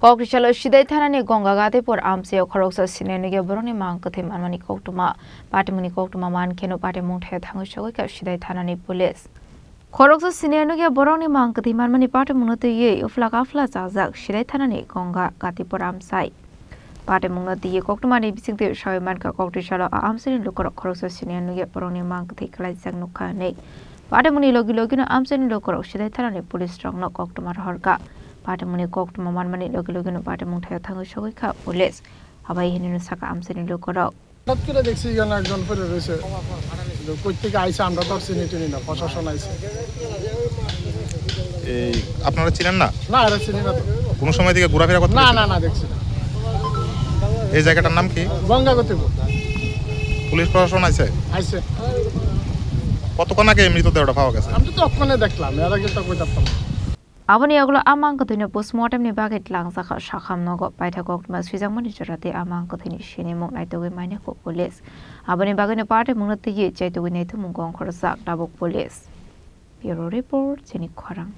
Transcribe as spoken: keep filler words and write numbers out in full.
Kokrisalo Sidai thanani Gongga Gatipur amchaio khoroksa senior nugya borokni mang kwthwi manmani koktwma. Patimungni koktwma man kheno patimung thaio thangwi sogwi kha Sidai thanani police. Khoroksa senior nugya borokni mang kwthwi manmani patimungno twiwi uphla kaphla chajak Sidai thanani Gongga Gatipur amchai. Patimungno twiwi koktwmani bisingtwi sawi mankha Kokrisalo a amchaini lukurok khoroksa senior nugya borokni mang kwthwi khlaijak nukha hwnwi. Patimungni logi logino amchaini lukurok Sidai thanani police rokno koktwma rohorkha. Patimungni koktwma manmani logi logino patimung thaio thangwi sogwi kha police. Habai hinwi sakha amchaini lukurok. হঠাৎ করে দেখছি এখানে একজন পড়ে রয়েছে। কোথেকে আইছে আমরা তো আর চিনি টিনি না, প্রশাসন আইছে। এই আপনারা চিনেন না? না, এরা চিনি না তো। কোনো সময় থেকে ঘোরাফেরা করতে না গেছেন? না না দেখছি না। এই জায়গাটার নাম কি? গঙ্গা গতিপুর। পুলিশ প্রশাসন আছে? আইছে। কতক্ষণ আগে এই মৃতদেহটা পাওয়া গেছে? আমি তো তখনই দেখলাম, এর আগে তো কই দেখতাম না। Aboni yagulo a mang kwthwino postmortem ni bagwi tlangjakha sakham nogo paithak koktwma swijakmani jora tei a mang kwthwini sinimung naitugwi maina kho police. Aboni bagwino patimungno twiwi chaitugwi naithumung gong khorokjak tabuk police. Bureau Report, Chini Khorang.